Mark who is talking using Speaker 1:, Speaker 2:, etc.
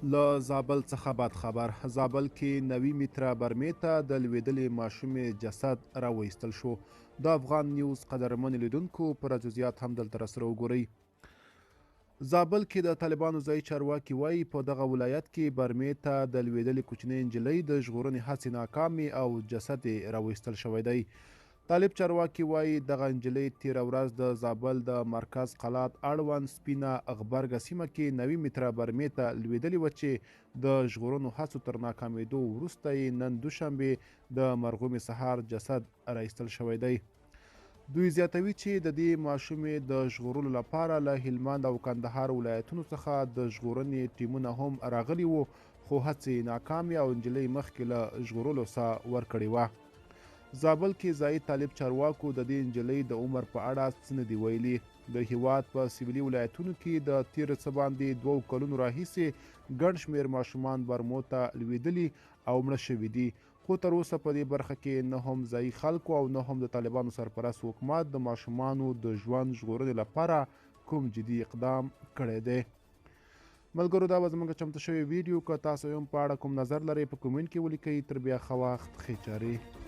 Speaker 1: له زابل څخه بد خبر، زابل کې 90 متره برمې ته د لوېدلې ماشومې جسد راوایستل شو. د افغان نیوز قدرمن لیدونکو، پوره جزیات هم دلته راسره وګورئ. زابل کې د طالبانو ځایي چارواکي وایي، په دغه ولایت کې برمې ته د لوېدلې کوچنۍ نجلۍ د ژغورنې هڅې ناکامې او جسد یې راوایستل شوی دی. طالب چارواکي وایي، دغه نجلۍ تېره ورځ د زابل د مرکز قلات اړوند سپینه غبرګه سیمه کې 90 متره برمې ته لوېدلې وه چې د ژغورنو هڅو تر ناکامېدو وروسته یې نن دوشنبه د مرغومې سهار جسد راایستل شوی دی. دوی زیاتوي چې د دې ماشومې د ژغورلو لپاره له هلمند او کندهار ولایتونو څخه د ژغورنې ټیمونه هم راغلي وو، خو هڅې یې ناکامې او نجلۍ مخکې له ژغورلو ساه ورکړې وه. زابل کې ځایي طالب چارواکو د دې نجلۍ د عمر په اړه څه نه دي ویلي. د هیواد په سویلي ولایتونو کې د تېرو څه باندې 2 کلونو راهیسې ګڼ شمېر ماشومان برمو ته لوېدلي او مړه شوي دي، خو تر اوسه په دې برخه کې نه هم ځایي خلکو او نه هم د طالبانو سرپرست حکومت د ماشومانو د ژوند ژغورنې لپاره کوم جدي اقدام کړی دی. ملګرو، دا به زموږ چمتو شوې ویډیو. که تاسو هم په اړه کوم نظر لرئ، په کومنټ کې ولیکئ. تر بیا ښه وخت، ښې چارې.